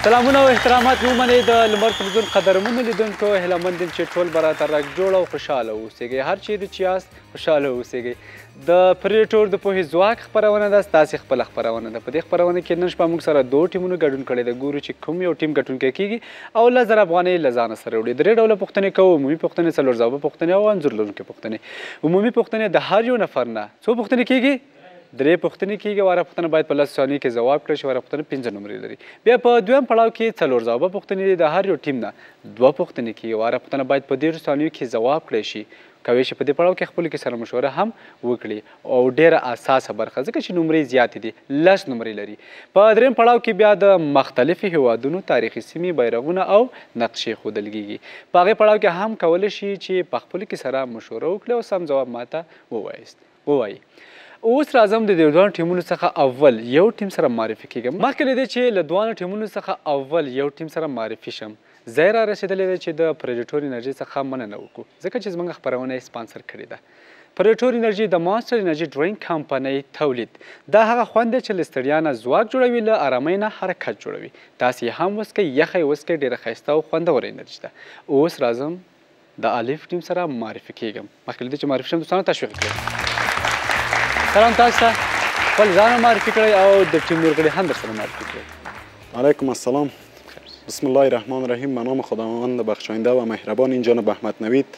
سلامونه او احترامات مو ومنئ د لمر تلویزیون قدرمنو لیدونکو، هیله مند یم چې ټول به راته رګ جوړ او خوشحاله اوسېږئ. هر چیرې چې یاست خوشحاله اوسېږئ. د پرېټور د پوهې ځواک خپرونه ده، ستاسې خپله خپرونه ده. په دې خپرونه کې نن شپه موږ سره دوو ټیمونو ګډون کړی دی. ګورو چې کوم یو ټیم ګټونکی کېږي او 10,000 افغانۍ له ځانه سره وړي. درې ډوله پوښتنې کوو: عمومي پوښتنې، څلور ځوابه پوښتنې او انځور لرونکې پوښتنې. عمومي پوښتنې د هر یو نفر نه څو پوښتنې کېږي؟ درې پوښتنې کېږي او هره پوښتنه باید په 10 ثانیو کې ځواب کړی شي. هره پوښتنه 5 نمرې لري. بیا په دویم پړاو کې څلور ځوابه پوښتنې دي، د هر یو ټیم نه 2 پوښتنې کېږي او هره پوښتنه باید په 30 ثانیو کې ځواب کړی شي. کوی شي په دې پړاو کې خپلو کې سره مشوره هم وکړي او ډېره اساسه برخه، ځکه چې نمرې زیاتې دي، 10 نمرې لري. په دریم پړاو کې بیا د مختلفو هیوادونو تاریخي سیمې، بیرغونه او نقشې ښودل کېږي. په هغې پړاو کې هم کولی شي چې په خپلو کې سره مشوره وکړي او سم ځواب ماته ووایي. اوس راځم د دې دواړو ټیمونو څخه اول یو ټیم سره معرفي کېږم. مخکې له دې چې له دواړو ټیمونو څخه اول یو ټیم سره معرفي شم، ځای را رسېدلی دی چې د پریډیټور انرژي څخه مننه وکړو، ځکه چې زموږ خپرونه یې سپانسر کړې ده. پریډیټور انرژي د مانسټر انرژي ډرینک کمپنۍ تولید. دا هغه خوند دی چې له ستړیا نه ځواک جوړوي، له ارامۍ نه حرکت جوړوي. تاسې یې هم وڅکئ، یخه یې وڅکئ، ډېره ښایسته او خوندوره انرژي ده. اوس راځم د الف ټیم سره معرفي کېږم. مخکې له دې چې معرفي شم، دوستانو تشویق کړئ. سلام تاسو ته، خپل ځان معرفي کړئ او د ټیم نور غړي هم درسره معرفي کړئ. علیکم السلام، بسم الله الرحمن الرحیم. به نام خداوند بخشاینده و مهربان. این جانب احمد نوید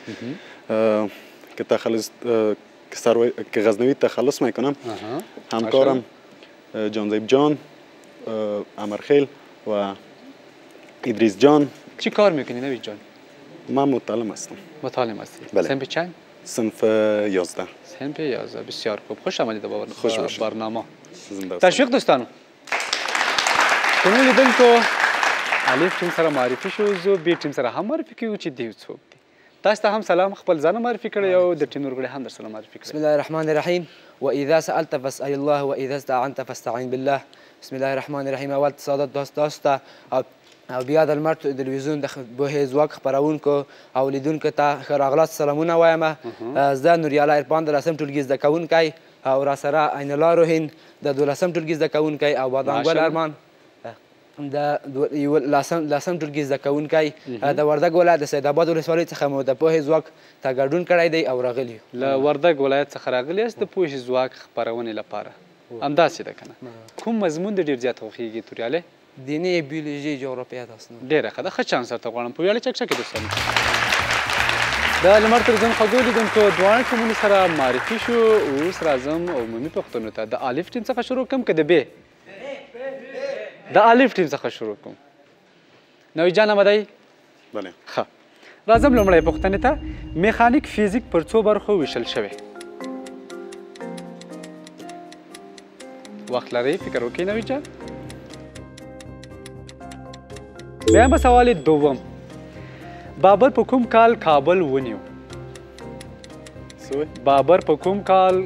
که تخلص که غزنوی تخلص میکنم. همکارم جانزیب جان امرخیل و ادریس جان. چی کار میکنی نوید جان؟ من متعلم هستم. متعلم هستی؟ بله. صنف چند؟ صنف 11. صنف 11. بسیار خوب، خوش آمدید به برنامه. تشویق دوستانو. کومو لیدونکو الف ټیم سره معرفي شو، زه بی ټیم سره هم معرفي کیږو چې دیو څوک دي. تاسو ته هم سلام، خپل ځان معرفي کړئ او د ټیم نور غړي هم درسره معرفي کړئ. بسم الله الرحمن الرحیم. واذا سألت فاسأل الله واذا استعنت فاستعن بالله. بسم الله الرحمن الرحیم. اول سادات دوست ته او بیا د لمر تلویزیون د پوهې ځواک خپرونکو او لیدونکو ته ښه راغلاست سلامونه وایم. زه نوریالی عرفان د 10 ټولګي زده کوونکی او راسره عین الله روهین د 12 ټولګي زده کوونکی او بادام ګل ارمان د 10 ټولګي زده کوونکی د وردګ ولایت د سید اباد ولسوالۍ څخه مو د پوهې ځواک ته ګډون کړی دی او راغلي یو. له وردګ ولایت څخه راغلي یاست د پوهې ځواک خپرونې لپاره، همداسې ده که نه؟ کوم مضمون دې ډېر زیات خوښېږي توریالی؟ دیني، بیولوژي، جغرافیا داسې نور. ډېره ښه ده، ښه چانس درته غواړم. په ویاړې چکچکې دوستانو. د لمر تلویزیون خوږو لیدونکو دواړو ټیمونو سره معرفي شو. اوس راځم عمومي پوښتنو ته. د الف ټیم څخه شروع کوم که د ب؟ د الف ټیم څخه شروع کوم. نوید جان آماده یې؟ بله. ښه، راځم لومړۍ پوښتنې ته. میخانیک فزیک پر څو برخو ویشل شوی؟ وخت لرئ، فکر وکړئ نوید جان. بیا به سوال دوم، بابر په کوم کال کابل ونیو؟ بابر په کوم کال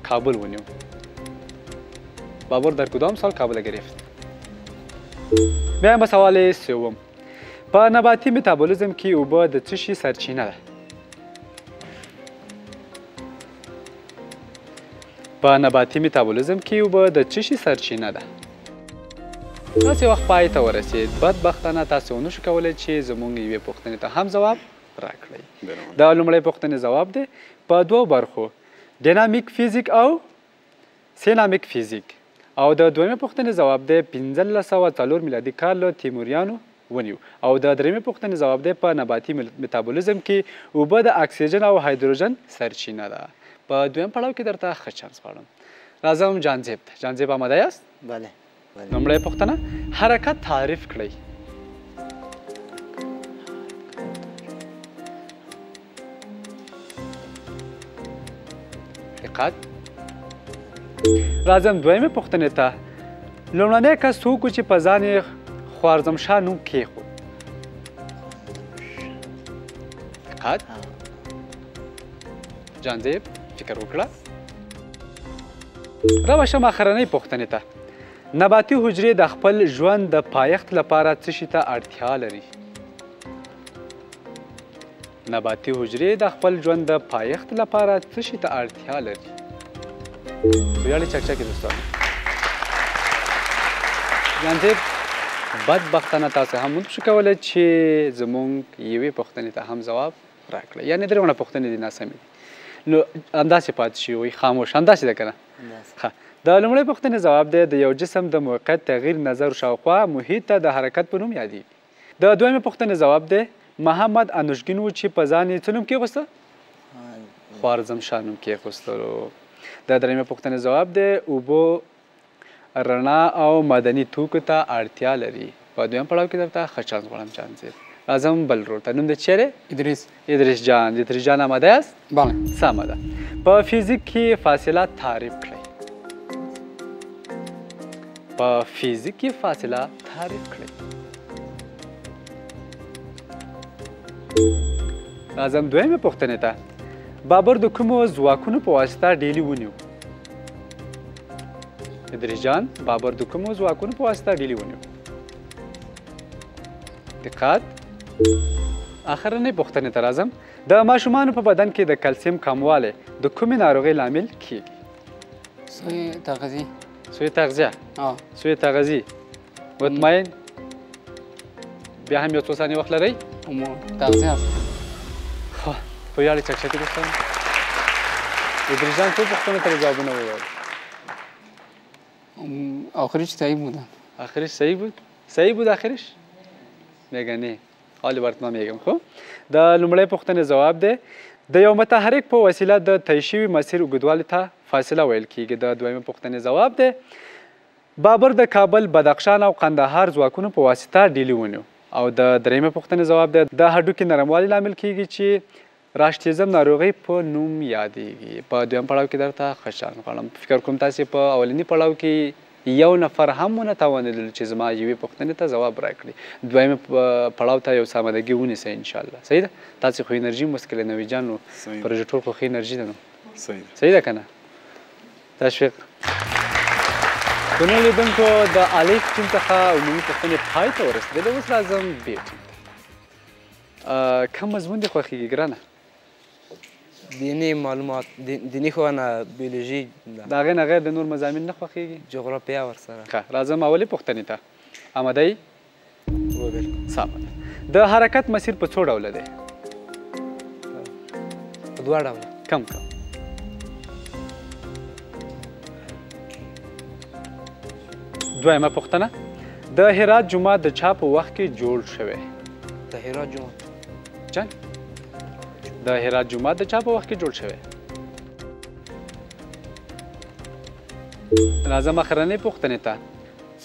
کابل ونیو؟ بابر در کدام سال کابل گرفت؟ بیا به سوال سوم، په نباتي میتابولیزم کې اوبه د څه شي سرچینه ده؟ په نباتي میتابولیزم کې اوبه د څه شي سرچینه ده؟ تاسې وخت پای ته ورسېد. بدبختانه تاسې ونه شو کولی چې زموږ یوې پوښتنې ته هم ځواب راکړئ. د لومړۍ پوښتنې ځواب دی په دوو برخو، ډینامیک فزیک او سینامیک فزیک. او د دویمې پوښتنې ځواب دی 1504 میلادي کال له تیموریانو ونیو. او د درېیمې پوښتنې ځواب دی په نباتي میتابولیزم کې اوبه د اکسیجن او هایدروجن سرچینه ده. په دویم پړاو کې درته ښه چانس غواړم. راځم جانزیب ته. جانزیب آماده یاست؟ بله. لومړۍ پوښتنه، حرکت تعریف کړئ. دقت. راځم دویمې پوښتنې ته. لومړنی کس څوک و چې په ځان یې خوارزمشاه نوم کېښود؟ دقت. جانزیب فکر وکړه. را به شم آخرنۍ پوښتنې ته. نباتي حجرې د خپل ژوند د پایښت لپاره څه شي ته اړتیا لري؟ نباتي حجرې د خپل ژوند د پایښت لپاره څه شي ته اړتیا لري؟ ویاړې چکچکې دوستانو. جانزیب بدبختانه تاسو هم ونه شو کولی چې زموږ یوې پوښتنې ته هم ځواب راکړئ، یعنې درې واړه پوښتنې دي ناسمې دي. نو همداسې پاتې شي، وایي خاموش، همداسې ده که نه؟ ښه، د لومړۍ پوښتنې ځواب دی د یو جسم د موقعیت تغییر نظر شاوخوا محیط ته د حرکت په نوم یادېږي. د دویمې پوښتنې ځواب دی محمد انوشګین و چې په ځان یې څه نوم کېښوسته؟ خوارزم شاه نوم کېښوستلو. د درېیمې پوښتنې ځواب دی اوبو، رڼا او معدني توکو ته اړتیا لري. په دویم پړاو کې درته ښه چانس غواړم جانزیب. راځم بل ورور ته. نوم دې چیرې؟ ادریس. ادریس جان. ادریس جان آماده یاست؟ بله. سمه ده. په فزیک کې فاصله تعریف کړئ. په فزیک کې فاصله تعریف کړئ. راځم دویمې پوښتنې ته. بابر د کومو ځواکونو په واسطه ډیلي ونیو؟ ادریس جان، بابر د کومو ځواکونو په واسطه ډیلي ونیو؟ دقت. آخرنۍ پوښتنې ته راځم. د ماشومانو په بدن کې د کلسیم کموالی د کومې ناروغۍ لامل کیږي؟ سوء تغذیه. سوء تغذیه. سوء تغذیه. مطمئن؟ بیا هم یو څو ثانیې وخت لرئ؟ تغذیه است. ښه، په ویاړې چکچکې دوستان. ادریس جان څو پوښتنو ته ځوابونه وویل؟ آخریش صحیح بودن. آخریش صحیح بود؟ صحیح بود آخریش؟ میگه نه. حالی برات ما میگم. خب د لومړۍ پوښتنې ځواب دی د یو متحرک په وسیله د طی شوي مسیر اوږدوالي ته فاصله ویل کیږي. د دویمې پوښتنې ځواب دی بابر د کابل، بدخشان او قندهار ځواکونو په واسطه ډیلي ونیو. او د درېیمې پوښتنې ځواب دی د هډوکي نرموالي لامل کیږي چې راشتیزم ناروغۍ په نوم یادېږي. په دویم پړاو کې درته ښه چانس غواړم. فکر کوم تاسې په اولني پړاو کې یو نفر هم ونه توانېدل چې زما یوې پوښتنې ته ځواب راکړي. دویم پړاو ته یو څه آمادګي ونیسئ انشاءالله. صحیح ده؟ تاسې خو انرژي مو څکلې نوي جان، نو پروژیکټور خو ښه انرژي ده نو. صحیح ده که نه؟ تشویق. درنو لیدونکو، د الف ټیم څخه عمومي پوښتنې پای ته ورسېدلې. اوس راځم ب ټیم ته. کوم مضمون دې خوښېږي ګرانه؟ دیني معلومات، دیني ښوونه، بیولوژي. د هغې نه غیر د نور مضامین نه خوښېږي؟ جغرافیا ورسره. ښه، راځم اولې پوښتنې ته. آماده یې؟ هو بالکل. سمه ده. د حرکت مسیر په څو ډوله دی؟ په دوه ډوله. کم کم. دویمه پوښتنه، د هرات جومات د چا په وخت کې جوړ شوی؟ د هرات جومات جان، د هرات جومات د چا په وخت کې جوړ شوی؟ راځم اخرنۍ پوښتنې ته.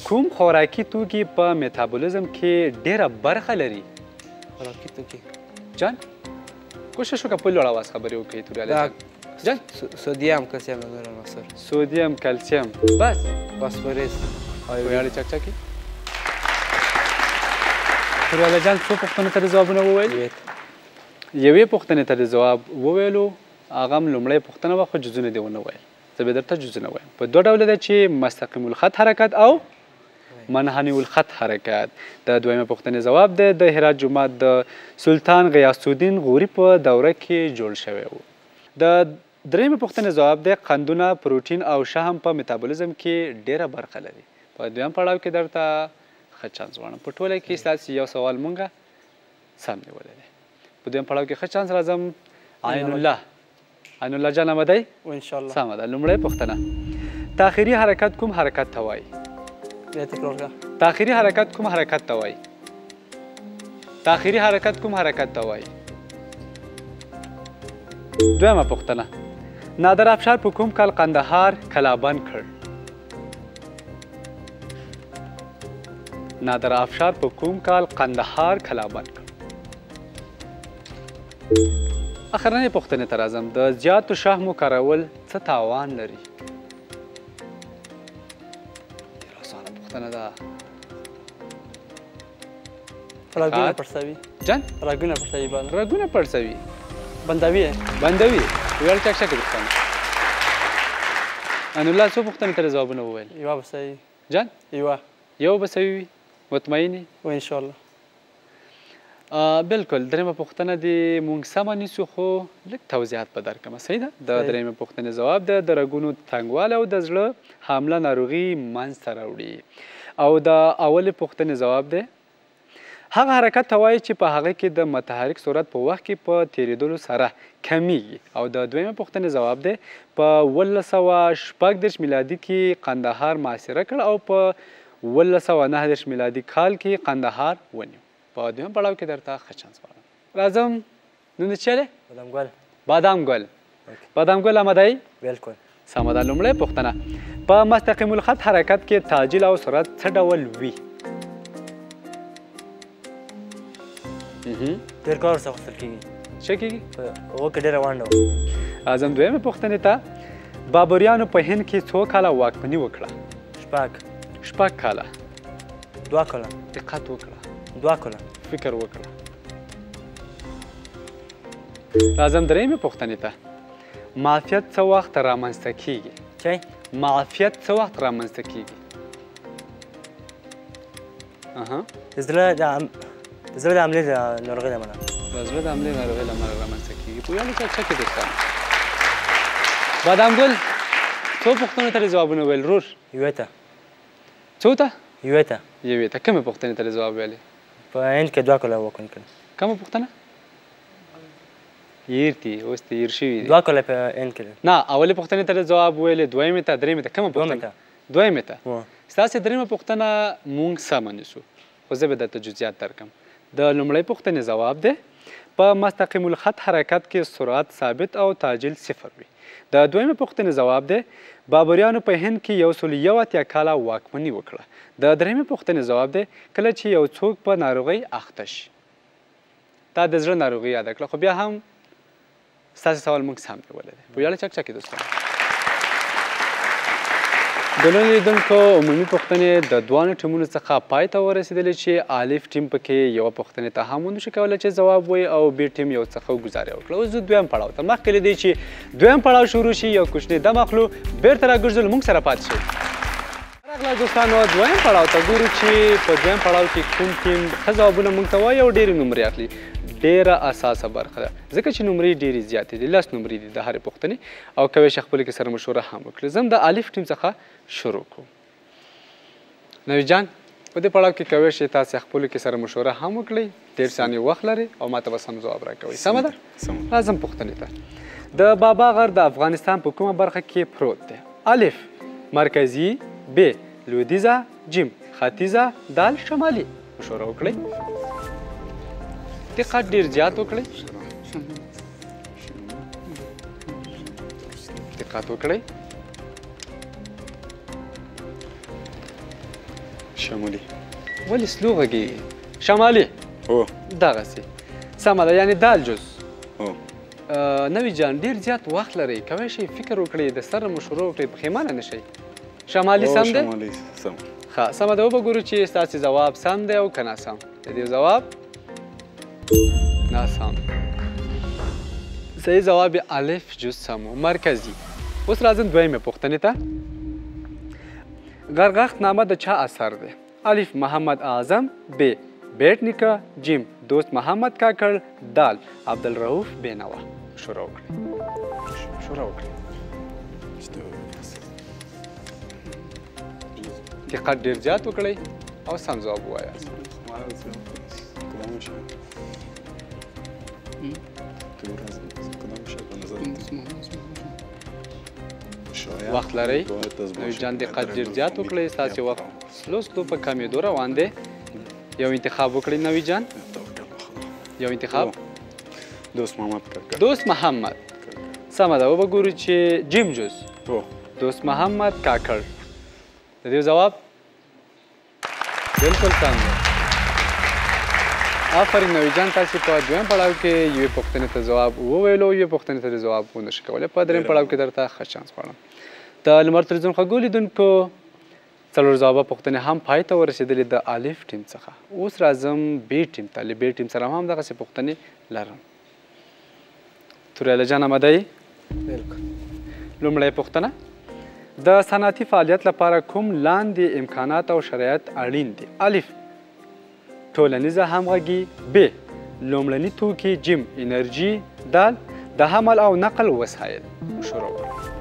کوم خوراکي توکي په میتابولیزم کې ډېره برخه لري؟ خوراکي توکي جان، کوشش وکړه په لوړ اواز خبرې وکړئ توریالی جان. جان، سودیم، کلسیم، نور عناصر. سودیم، کلسیم، بس. فاسفورس. ویاړې چکچکې. توریالی جان، څو پوښتنو ته ځوابونه وویل؟ یوې پوښتنې ته ځواب وویلو، هغه هم لومړۍ پوښتنه وه، خو جزونه دې ونه ویل. زه به درته جزونه وایم. په دوه ډوله ده چې مستقیم الخط حرکت او منحني الخط حرکت. د دویمې پوښتنې ځواب دی د هرات جومات د سلطان غیاث الدین غوري په دوره کې جوړ شوی و. د درېیمې پوښتنې ځواب دی قندونه، پروټین او شحم په میتابولیزم کې ډېره برخه لري. په دویم پړاو کې درته ښه چانس غواړم. په ټوله کې ستاسې یو سوال مونږه سم نیولی دی. په دویم پړاو کې ښه چانس راځم. عین الله، عین الله جان آماده یې؟ انشاءالله. سمه ده. لومړۍ پوښتنه، تاخیري حرکت کوم حرکت ته وایي؟ بیا تکرار کړه. تاخیري حرکت کوم حرکت ته وایي؟ تاخیري حرکت کوم حرکت ته وایي؟ دویمه پوښتنه، نادر افشار په کوم کال قندهار کلابند کړ؟ نادر افشار په کوم کال قندهار کلابند کړ؟ اخرنۍ پوښتنې ته راځم. د زیاتو شحمو کارول څه تاوان لري؟ ډېره اسانه پوښتنه ده. رګونه پړسوي. جان؟ رګونه پړسوي. رګونه پړسوي. بندوي. بندوي. ویل چکچکې دوستانو. عین الله، څو پوښتنې ته ځوابونه وویل؟ یوه به صحیح. جان؟ یوه. یو به صحیح وي؟ مطمئن یې؟ و انشاءالله. بالکل. درېیمه پوښتنه دې مونږ سمه نیسو، خو لږ توضیحات به درکړم. صحیح ده؟ د درېیمې پوښتنې ځواب ده د رګونو تنګوالی او د زړه حمله ناروغي منځته راوړي. او د اولې پوښتنې ځواب دی هغه حرکت ته وایي چې په هغه کې د متحرک سرعت په وخت کې په تېرېدلو سره کمیږي. او د دویمې پوښتنې ځواب دی په 1736 میلادي کې قندهار محاصره کړ او په 1739 میلادي کال کې قندهار ونیو. په دویم پړاو کې درته ښه چانس غواړم. راځم، نوم دې څه دی؟ بادام ګل. بادام ګل. بادام ګل آماده یې؟ بالکل. سمه ده. لومړۍ پوښتنه، په مستقیم الخط حرکت کې تعجیل او سرعت څه ډول وي؟ ډېر کار ورڅخه اخیستل کېږي. څه کېږي؟ په هغو کې ډېره ونډه وه. راځم دویمې پوښتنې ته، بابریانو په هند کې څو کاله واکمني وکړه؟ شپږ. شپږ کاله. 2 کاله. دقت وکړه. 2 کاله. فکر وکړه. راځم درېیمې پوښتنې ته، معافیت څه وخت رامنځته کېږي؟ چی؟ معافیت څه وخت رامنځته کېږي؟ د زړه د حملې د ناروغۍ له امله. د زړه د حملې ناروغۍ له امله رامنځته کېږي. په ویاړو چکچکې دوستانو. بادام ګل، څو پوښتنو ته دې ځوابونه ویل ورور؟ یوې ته. څو ته؟ یوې ته. یوې ته. کومې پوښتنې ته دې ځواب ویلې؟ په هند کې 2 کاله واکمني کړې. کومه پوښتنه؟ هېر دي، اوس دې هېر شوي دي. 2 کاله په هند کې. نه، اولې پوښتنې ته دې ځواب ویلې، دویمې ته، درېیمې ته. کومه پوښتنه؟ دویمې ته. ستاسې درېیمه پوښتنه مونږ سمه نیسو، خو زه به درته جزئیات درکړم. د لومړۍ پوښتنې ځواب دی په مستقیم الخط حرکت کې سرعت ثابت او تعجیل صفر وي. د دویمې پوښتنې ځواب دی بابریانو په هند کې 181 کاله واکمني وکړه. د درېیمې پوښتنې ځواب دی کله چې یو څوک په ناروغۍ اخته شي. تا د زړه ناروغي یاده کړه، خو بیا هم ستاسې سوال موږ سم نیولی دی. په ویاړه چکچکې دوستان. د نن لیدونکو عمومي پوښتنې د دواړو ټیمونو څخه پای ته ورسېدلې چې الف ټیم پکې یوه پوښتنې ته هم ونشو کولی چې ځواب ووایي او بي ټیم یو څه ښه ګزارې وکړه. اوس ځو دویم پړاو ته. مخکې له دې چې دویم پړاو شروع شي یو کوچنی دم اخلو، بېرته راګرځو، له موږ سره پاتې شئ. راغله دوستانو دویم پړاو ته، ګورو چې په دویم پړاو کې کوم ټیم ښه ځوابونه موږ ته وایي او ډېرې نمرې اخلي. ډېره اساسه برخه ده، ځکه چې نمرې ډېرې زیاتې دي، 10 نمرې دي د هرې پوښتنې، او کوی شئ خپلو کې سره مشوره هم وکړئ. زه هم د الف ټیم څخه شروع کوم. نوید جان، په دې پړاو کې کوی شئ تاسې خپلو کې سره مشوره هم وکړئ، ډېر ثانیې وخت لرئ او ما ته به سم ځواب راکوئ. سمه ده؟ راځم پوښتنې ته. د بابا غر د افغانستان په کومه برخه کې پروت دی؟ الف مرکزي، ب لویدیځه، جیم ختیځه، دال شمالي. مشوره وکړئ، دقت ډېر زیات وکړئ، دقت وکړئ. شمالي. ولې سلو غږېږي؟ شمالي. هو دغسې سمه ده، یعنې دال جز. هو. نوید جان، ډېر زیات وخت لرئ، کوی شئ فکر وکړئ، د سره مشوره وکړئ، پښېمانه نه شئ. شمالي سم دی؟ شمالي سم. ښه سمه ده. وبه ګورو چې ستاسې ځواب سم دی او که ناسم. د دې ځواب ناسم. صحیح ځواب یې الف جز سم و، مرکزي. اوس راځم دویمې پوښتنې ته. غرغښت نامه د چا اثر دی؟ الف محمد اعظم، ب بیټ نیکه، جیم دوست محمد کاکړ، دال عبدالرؤف بېنوا. مشوره وکړئ، مشوره وکړئ، دقت ډېر زیات وکړئ او سم ځواب ووایاست. وخت لرئ نوید جان، دقت ډېر زیات وکړئ، ستاسې وخت سلو سلو په کمېدو روان دی. یو انتخاب وکړئ نوید جان، یو انتخاب. دوست محمد کاکړ. دوست محمد سمه ده. وبه ګورو چې جیم جوز دوست محمد کاکړ. د دې ځواب بالکل سم دی. آفرین نوید جان، تاسې په دویم پړاو کې یوې پوښتنې ته ځواب وویلو، یوې پوښتنې ته ځواب ونه شو کولی. په دریم پړاو کې درته ښه چانس غواړم. د لمر تلویزیون خوږو لیدونکو، 4 ځوابه پوښتنې هم پای ته ورسېدلې د الف ټیم څخه. اوس راځم بي ټیم ته. له بي ټیم سره هم دغسې پوښتنې لرم. توریالی جان آماده یې؟ بالکل. لومړۍ پوښتنه، د صنعتي فعالیت لپاره کوم لاندې امکانات او شرایط اړین دي؟ الف ټولنیزه همغږي، ب لومړني توکي، جیم انرژي، دال د حمل او نقل وسایل. مشوره وکړئ.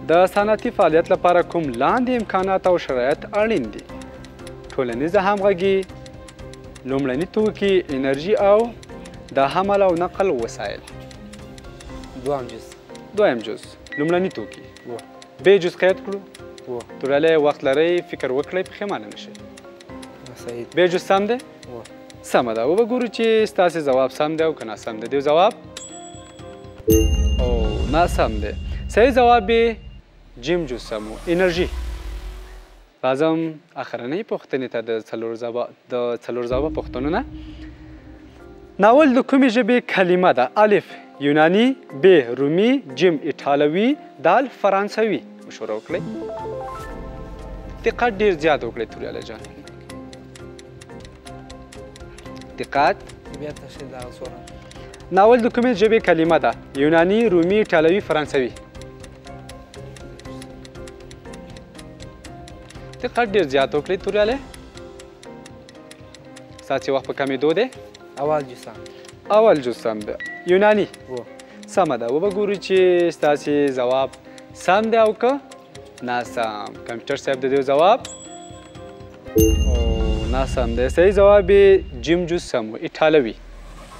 د صنعتي فعالیت لپاره کوم لاندې امکانات او شرایط اړین دي؟ ټولنیزه همغږي، لومړني توکي، انرژي او د حمل او نقل وسایل. دویم جز. دویم جز لومړني توکي. بې جز قید کړو؟ توریالی وخت لرئ، فکر وکړئ، پښېمانه نه شئ. بې جز سم دی؟ سمه ده. وبه ګورو چې ستاسې ځواب سم دی او که ناسم دی. دیو ځواب او ناسم دی. صحیح ځواب یې جیم جز سم و، انرژي. راځم اخرنۍ پوښتنې ته د څلور ځوابه پوښتنو نه. ناول د کومې ژبې کلمه ده؟ الف یوناني، ب رومي، جیم ایټالوي، دال فرانسوي. مشوره وکړئ، دقت ډېر زیات وکړئ توریالی جان. دقت. ناول د کومې ژبې کلمه ده؟ یوناني، رومي، ایټالوي، فرانسوي. دقت ډېر زیات وکړئ توریالی، ستاسې وخت په کمېدو دی. اول جز سم. اول جز سم دی، یوناني. سمه ده. وبه ګورو چې ستاسې ځواب سم دی او که ناسم. کمپیوټر صاحب د دې ځواب او ناسم دی. صحیح ځواب یې جیم جز سم و، ایټالوي.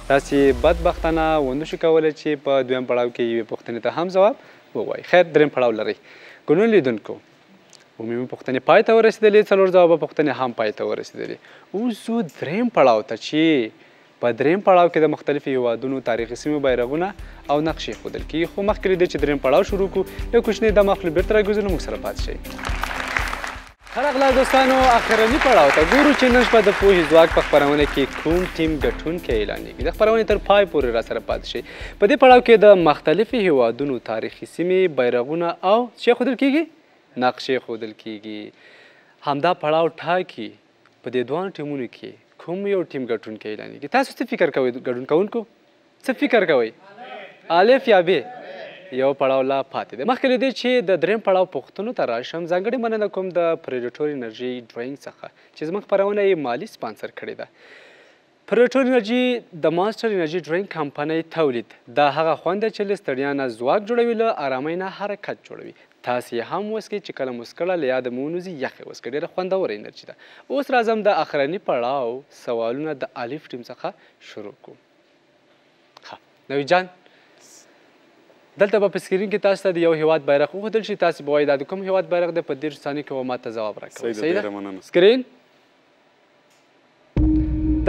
تاسې بدبختانه ونه شو کولی چې په دویم پړاو کې یوې پوښتنې ته هم ځواب ووایئ. خیر، دریم پړاو لرئ. ګلونو لیدونکو، عمومي پوښتنې پای ته ورسېدلې، څلور ځوابه پوښتنې هم پای ته ورسېدلې. اوس ځو دریم پړاو ته چې په دریم پړاو کې د مختلفو هیوادونو تاریخي سیمو بیرغونه او نقشې ښودل کېږي. خو مخکې له دې چې دریم پړاو شروع کړو، یو کوچنی دم اخلو، بېرته راګرځو، له موږ سره پاتې شئ. ښه راغلاست دوستانو، اخرني پړاو ته ګورو چې نن شپه د پوهې ځواک په خپرونه کې کوم ټیم ګټونکی اعلانېږي. د خپرونې تر پای پورې را سره پاتې شئ. په دې پړاو کې د مختلفو هیوادونو تاریخي سیمې، بیرغونه او څه ښودل کېږي؟ نقشې ښودل کېږي. همدا پړاو ټاکي په دې دواړو ټیمونو کې کوم یو ټیم ګټونکی اعلانېږي. تاسو څه فکر کوئ ګډون کوونکو؟ څه فکر کوئ؟ الف یا ب؟ یو پړاو لا پاتې دی. مخکې له دې چې د دریم پړاو پوښتنو ته راشم، ځانګړې مننه کوم د پریډیټور انرژي ډرینک څخه چې زموږ خپرونه یې مالي سپانسر کړې ده. پریډیټور انرژي د ماسټر انرژي ډرینک کمپنۍ تولید دا هغه خوند دی چې له ستړیا نه ځواک جوړوي، له ارامۍ نه حرکت جوړوي. تاسې یې هم وڅښئ چې کله مو ستړه له یاده مو ونوځي، یخ یې وڅښئ، ډېره خوندوره انرژي ده. اوس راځم د اخرني پړاو سوالونه د الف ټیم څخه شروع کوم. ښه نوید جان، دلته به په سکرین کې تاسو ته د یو هیواد بیرغ وښودل شي، تاسې به وایئ دا د کوم هیواد بیرغ دی. په 30 ثانیو کې به ما ته ځواب راکوئ. صحیح ده؟ سکرین،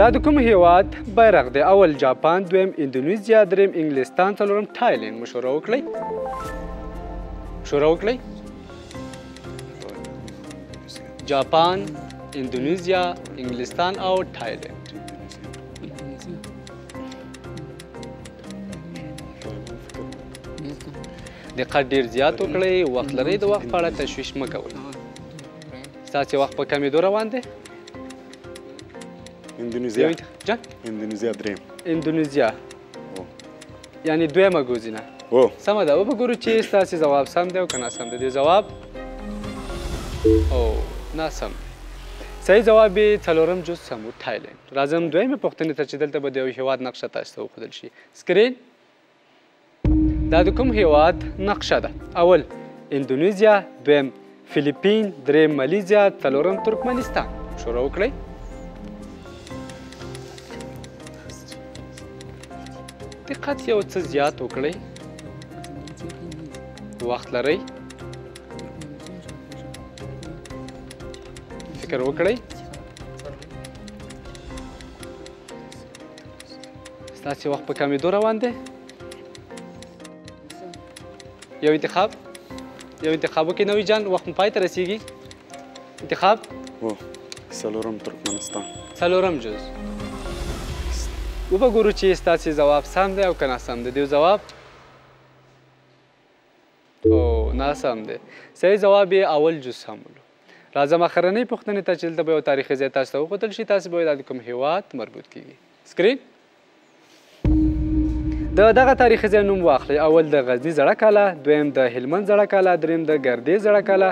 دا د کوم هیواد بیرغ دی؟ اول جاپان، دویم اندونیزیا، دریم انګلستان، څلورم تایلند. مشوره وکړئ، مشوره وکړئ. جاپان، اندونیزیا، انګلستان او تایلند. دقت ډېر زیات وکړئ، وخت لرئ، د وخت په اړه تشویش مه کوئ. ستاسې وخت په کمېدو روان دی. اندونیزیا. جان؟ اندونیزیا دریم. اندونیزیا یعنی دویمه ګزینه. سمه ده. وبه ګورو چې ستاسې ځواب سم دی او که ناسم دی. د ځواب او ناسم دی. صحیح ځواب یې څلورم جز سم و، تایلند. راځم دویمې پوښتنې ته چې دلته به د یو هیواد نقشه تاسو ته وښودل شي. سکرین، دا د کوم هیواد نقشه ده؟ اول اندونیزیا، دویم فلیپین، دریم مالیزیا، څلورم ترکمنستان. شروع وکړئ. دقت یو څه زیات وکړئ، وخت لرئ، فکر وکړئ. ستاسې وخت په کمېدو روان دی. یو انتخاب، یو انتخاب وکړئ نوی جان، وخت مو پای ته رسېږي. انتخاب؟ څلورم ترکمنستان. څلورم جز. وبه ګورو چې ستاسې ځواب سم دی او که ناسم دی. دیو ځواب او ناسم دی. صحیح ځواب یې اول جز سم و. راځم اخرنۍ پوښتنې ته چې دلته به یو تاریخي ځای تاسو ته وښودل شي، تاسې به دا د کوم هیواد مربوط کېږي. سکرین، د دغه تاریخي ځای نوم واخلئ. اول د غزني زړه کلا، دویم د هلمند زړه کلا، دریم د ګردیز زړه کلا،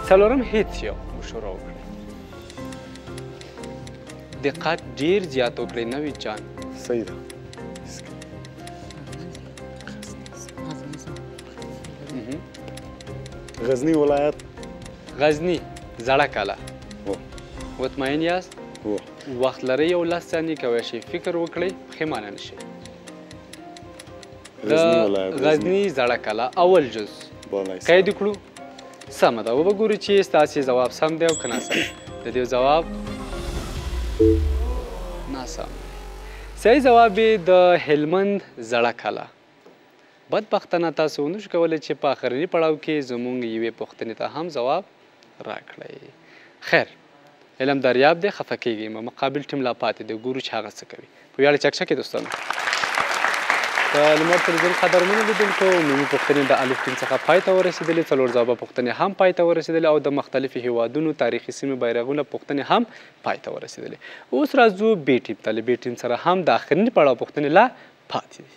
څلورم هیڅ یو. مشوره وکړئ، دقت ډېر زیات وکړئ نوید جان. صحیح ده. غزنی ولایت. غزنی زړه کلا. مطمئن یاست؟ وخت لرئ یو 10 ثانیې کوی شئ فکر وکړئ، پښېمانه نه شئ. غزنی زړه کلا اول جز قید کړو. سمه ده، وبه ګورو چې ستاسې ځواب سم دی او که ناسم. د دې ځواب ناسم. صحیح ځواب یې د هلمند زړه کلا. بدبختانه تاسو ونه شو کولی چې په آخرني پړاو کې زموږ یوې پوښتنې ته هم ځواب راکړئ. خیر، علم دریاب دی، خفه کېږئ مه. مقابل ټیم لا پاتې دی، ګورو چې هغه څه کوي. په ویاړ چکچکې دوستانو. د لمر تلویزیون قدرمنو لیدونکو، عمومي پوښتنې د الف ټیم څخه پای ته ورسېدلې، 4 ځوابه پوښتنې هم پای ته ورسېدلې او د مختلفو هیوادونو تاریخي سیمې بیرغونه پوښتنې هم پای ته ورسېدلې. اوس راځو بي ټیم ته. له بي ټیم سره هم د آخرني پړاو پوښتنې لا پاتې دي.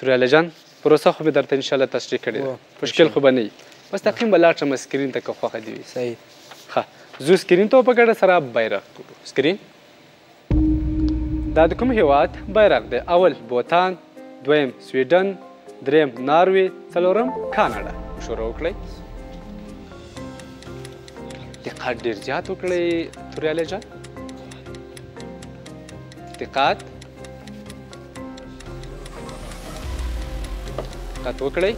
توریالی جان، پروسه خو مې درته انشاءالله تشریح کړې ده، مشکل خو به نه وي. مستقیم به لاړ شم سکرین ته که خوښه دې وي. صحیح. ښه، ځو سکرین ته په ګډه سره بیرغ ګورو. سکرین دا د کوم هیواد بیرغ دی؟ اول بوتان، دویم سویډن، دریم ناروې، څلورم کاناډا. مشوره وکړئ، دقت ډېر زیات وکړئ توریالی جان. دقت دقت وکړئ.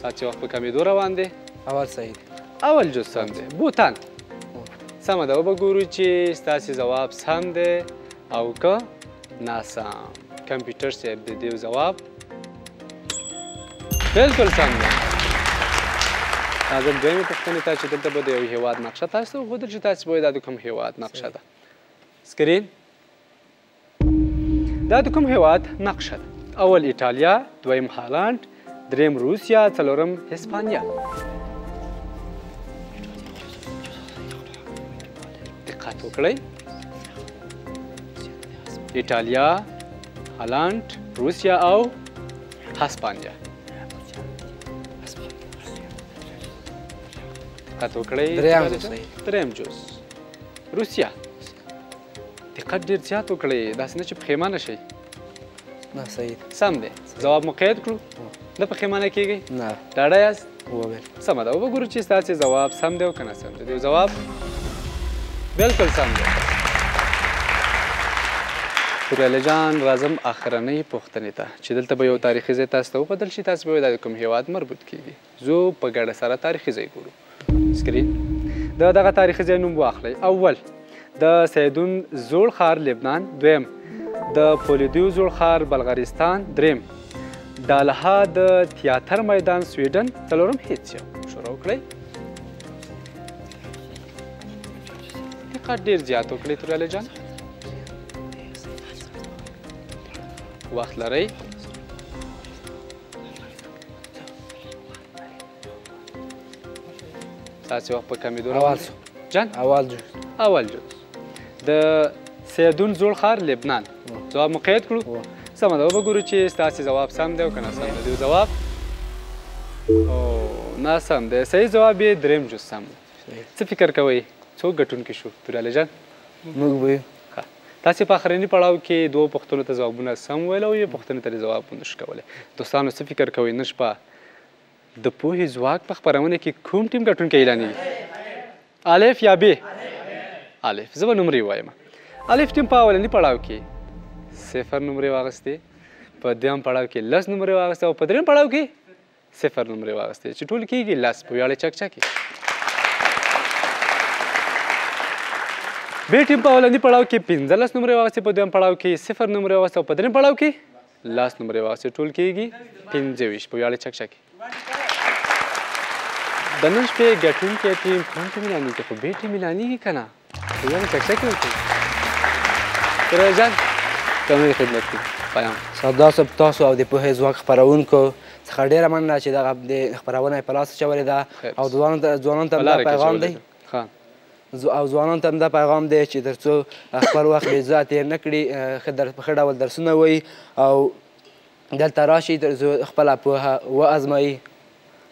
ساعت چې وخت په کمېدو روان دی. اول صحیح دی. اول جز سم دی، بوتان. سمه ده، وبه ګورو چې ستاسې ځواب سم دی او که ناسم. کمپیوټر صاحب د دې ځواب بالکل سم دی. راځم دویمې پوښتنې ته چې دلته به د یو هیواد نقشه تاسو ته وښودل چې تاسې به دا د کوم هیواد نقشه ده. سکرین دا د کوم هیواد نقشه ده؟ اول ایټالیا، دویم هالند، دریم روسیا، څلورم هسپانیا. دقت وکړئ. ایټالیا، هالند، روسیا او هسپانیا. دقت وکړئ. دریم جز روسیا. دقت ډېر زیات وکړئ، داسې نه چې پښېمانه شئ. نه، صحیح سم دی. ځواب مو قید کړو؟ نه پښېمانه کېږئ؟ نه. ډاډه یاست؟ وبل. سمه ده، وبه ګورو چې ستاسې ځواب سم دی او که ناسم دی. ځواب بالکل سم دی. توریالی جان، راځم آخرنۍ پوښتنې ته چې دلته به یو تاریخي ځای تاسو ته وښودل شي، تاسو به دا د کوم هیواد مربوط کېږي. ځو په ګډه سره تاریخي ځای ګورو. سکرین د دغه تاریخي ځای نوم واخلئ. اول د سیدون زوړ ښار لبنان، دویم د پولیدیو زوړ ښار بلغارستان، دریم دالها د تیاتر میدان سویډن، څلورم هیڅ یو. شروع وکړئ. دقت ډېر زیات وکړئ توریالی جان. وخت لرئ. ستاسې وخت په کمېدو روان دی. جان؟ اول جز. اول جز د سیدون زوړ ښار لبنان. ځواب مو قید کړو؟ سمه ده، وبه ګورو چې ستاسې ځواب سم دی او که ناسم دی. ځواب ناسم دی. صحیح ځواب یې دریم جز سم دی. څه فکر کوئ څوک ګټونکي شو توریالی جان؟ موږ به یو. تاسې په آخرني پړاو کې دوو پوښتنو ته ځوابونه سم ویل او یوې پوښتنې ته ځواب ونه شو کولی. دوستانو څه فکر کوئ نن شپه د پوهې ځواک په خپرونه کې کوم ټیم ګټونکی اعلانېږي؟ الف یا ب؟ الف. زه به نمرې ووایم. الف ټیم په اولني پړاو کې 0 نمرې واخیستې، په دویم پړاو کې 10 نمرې واخیستې او په دریم پړاو کې 0 نمرې واخیستې چې ټول کېږي 10. په ویاړې چکچکې. بی ټیم په اولني پړاو کې 15 نمرې واخیستې، په دویم پړاو کې 0 نمرې واخیستې او په دریم پړاو کې 10 نمرې واخیستې، ټول کېږي 25. په ویاړې چکچکې. د نن شپې ګټونکی ټیم کوم ټیم اعلانېږي؟ خو بی ټیم اعلانېږي که نه؟ په ویاړې چکچکې ورکوي. توریالی جان، کومې خدمت کې پیام. سردار صاحب، تاسو او د پوهې ځواک خپرونکو څخه ډېره مننه چې دغه د خپرونه یې په لاس اچولې ده او ځوانانو ته دا پیغام دی. او ځوانانو ته هم دا پیغام دی چې تر څو خپل وخت بې ځایه تېر نه کړي، په ښه ډول درسونه ووایي او دلته راشي تر څو خپله پوهه وازمایي.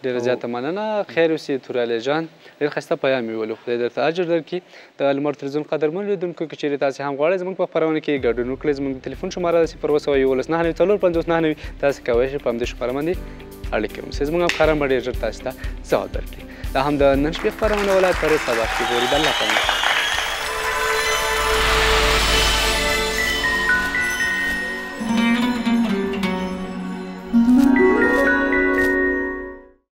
ډېره زیاته مننه، خیر اوسې توریالی جان، ډېر ښایسته پیام یې ویلو، خدای درته اجر درکړي. د لمر تلویزیون قدرمن لیدونکو، که چېرې تاسې هم غواړئ زموږ په خپرونه کې ګډون وکړئ، زموږ د تلیفون شماره ده 071 99 450 99، تاسې کولی شئ په همدې شماره باندې اړیکه ونیسئ. زموږ همکاران به ډېر ژر تاسې ته ځواب درکړي. دا هم د نن شپې خپرونه وه، تر سبا شپې پورې د الله په امان.